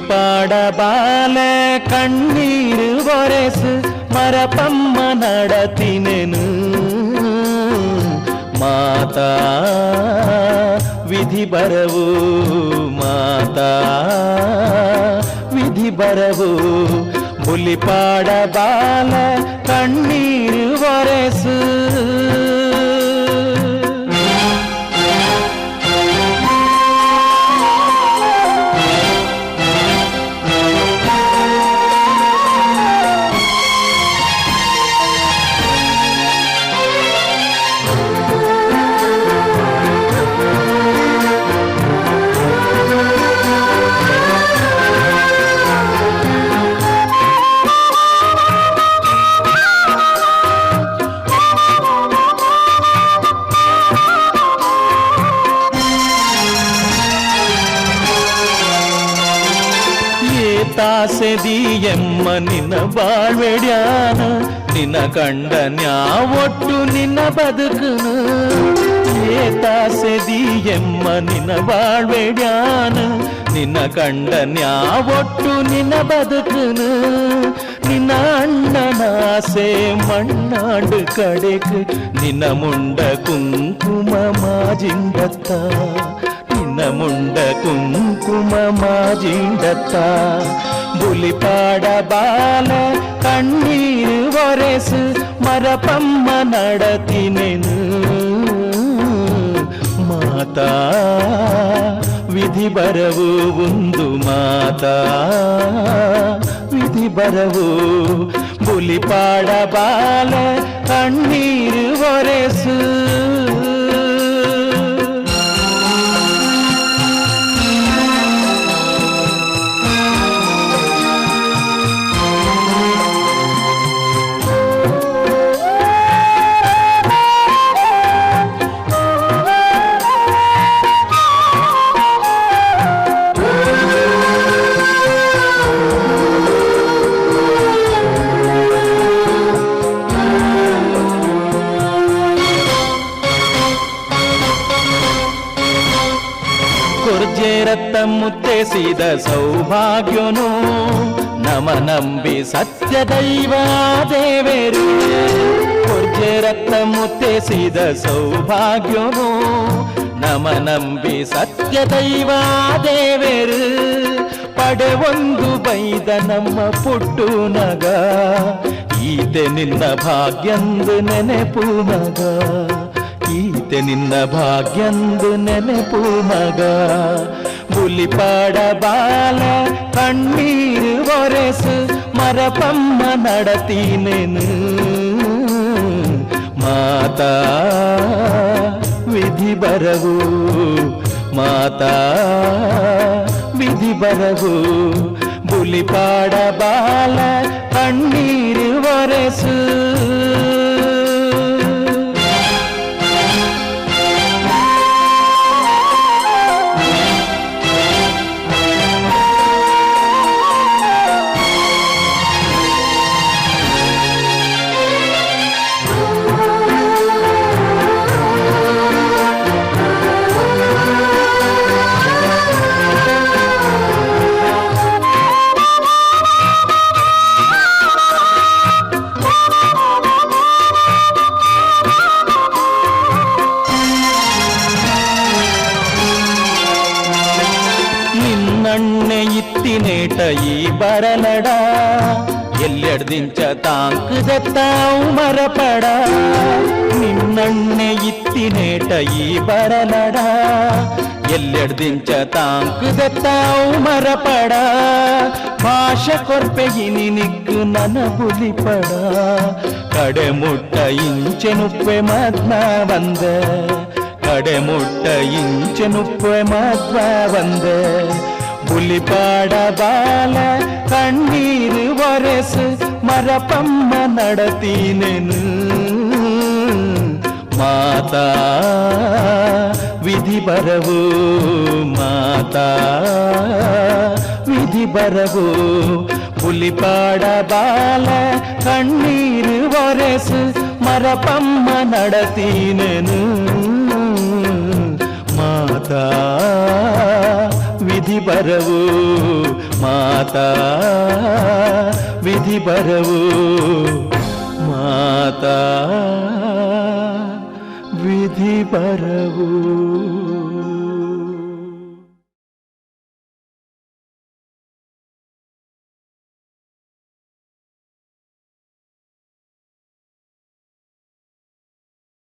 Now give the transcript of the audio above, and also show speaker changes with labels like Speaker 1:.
Speaker 1: ಬುಲಿಪಾಡ ಬಾಲೆ ಕಣ್ಣೀರು ಒರೆಸು ಮರಪಮ್ಮ ನಡತಿನೆನು ಮಾತಾ ವಿಧಿ ಬರವು ಮಾತಾ ವಿಧಿ ಬರವು ಬುಲಿಪಾಡ ಬಾಲ ಕಣ್ಣೀರು ಒರೆಸು. ತಾಸೆದಿಯೆಮ್ಮ ನಿನ್ನ ಬಾಳ್ವೆಡ್ಯಾನ ನಿನ್ನ ಕಂಡ ನ್ಯಾವೊಟ್ಟು ನಿನ್ನ ಬದುಕುನು. ಏ ತಾಸೆದಿಯೆಮ್ಮ ನಿನ್ನ ಬಾಳ್ವೆಡ್ಯಾನ ನಿನ್ನ ಕಂಡ ನ್ಯಾವೊಟ್ಟು ನಿನ್ನ ಬದುಕುನು. ನಿನ್ನ ಅಣ್ಣನಾಸೆ ಮಣ್ಣಾಂಡು ಕಡೆಕ್ ನಿನ್ನ ಮುಂಡ ಕುಂಕುಮ ಮಾಜಿಂಡತ್ತ ನಿನ್ನ ಮುಂಡ ಕುಂಕುಮ ಮಾಜಿಂಡತ್ತ. ಬುಲಿಪಾಡ ಬಾಲ ಕಣ್ಣೀರು ಒರೆಸು ಮರಪಮ್ಮ ನಡತಿನೆನು ಮಾತಾ ವಿಧಿ ಬರವು ಒಂದು ಮಾತಾ ವಿಧಿ ಬರವು. ಬುಲಿಪಾಡ ಬಾಲ ಕಣ್ಣೀರು ಒರೆಸು. ಕೊರ್ಜೆರತ್ತ ಮುತ್ತೆಸಿದ ಸೌಭಾಗ್ಯನು ನಮ ನಂಬಿ ಸತ್ಯ ದೈವ ದೇವೇರು. ಕೊರ್ಜೆರತ್ತ ಮುತ್ತೆಸಿದ ಸೌಭಾಗ್ಯನು ನಮ ನಂಬಿ ಸತ್ಯ ದೈವ ದೇವೇರು. ಪಡೆವೊಂದು ಬೈದ ನಮ್ಮ ಪುಟ್ಟು ನಗ ಈತೆ ನಿನ್ನ ಭಾಗ್ಯಂದು ನೆನೆಪು ಮಗ ಈತೆ ನಿನ್ನ ಭಾಗ್ಯಂದು ನೆನೆಪು ಮಗ. ಬುಲಿಪಾಡ ಬಾಲ ಕಣ್ಣೀರು ಒರೆಸು ಮರಪಮ್ಮ ನಡತಿನೆನು ಮಾತಾ ವಿಧಿ ಬರವು ಮಾತಾ ವಿಧಿ ಬರವು. ಬುಲಿಪಾಡ ಬಾಲ ಕಣ್ಣೀರು ಒರೆಸು. ನಿನ್ನಣ್ಣೆ ಇತ್ತಿನೇಟ ಈ ಬರಲಡ ಎಲ್ಲೆಡ್ದಿಂಚ ತಾಂಕುದತ್ತಾವು ಮರಪಡ. ನಿನ್ನಣ್ಣೆ ಇತ್ತಿನೇಟ ಈ ಬರಲಡ ಎಲ್ಲೆಡ್ದಿಂಚ ತಾಂಕುದತ್ತಾವು ಮರಪಡ. ಭಾಷ ಕೊರ್ಪೆ ಇನಿ ನಿಕ್ಕು ನನ ಬುಲಿಪಡ ಕಡೆ ಮುಟ್ಟ ಇಂಚೆನುಪ್ಪೆ ಮದ್ಮ ಬಂದ ಕಡೆ ಮುಟ್ಟ ಇಂಚೆನುಪ್ಪೆ ಮದ್ವ ಬಂದ. ಬುಲಿಪಾಡ ಬಾಲ ಕಣ್ಣೀರು ಒರೆಸು ಮರಪಮ್ಮ ನಡತಿನೆನು ಮಾತಾ ವಿಧಿ ಬರವು ಮಾತಾ ವಿಧಿ ಬರವು. ಬುಲಿಪಾಡ ಬಾಲ ಕಣ್ಣೀರು ಒರೆಸು ಮರಪಮ್ಮ ನಡತಿನೆನು ಮಾತಾ ವಿಧಿ ಬರವು. ಮಾತಾ, ವಿಧಿ ಬರವು ಮಾತಾ, ವಿಧಿ ಬರವು.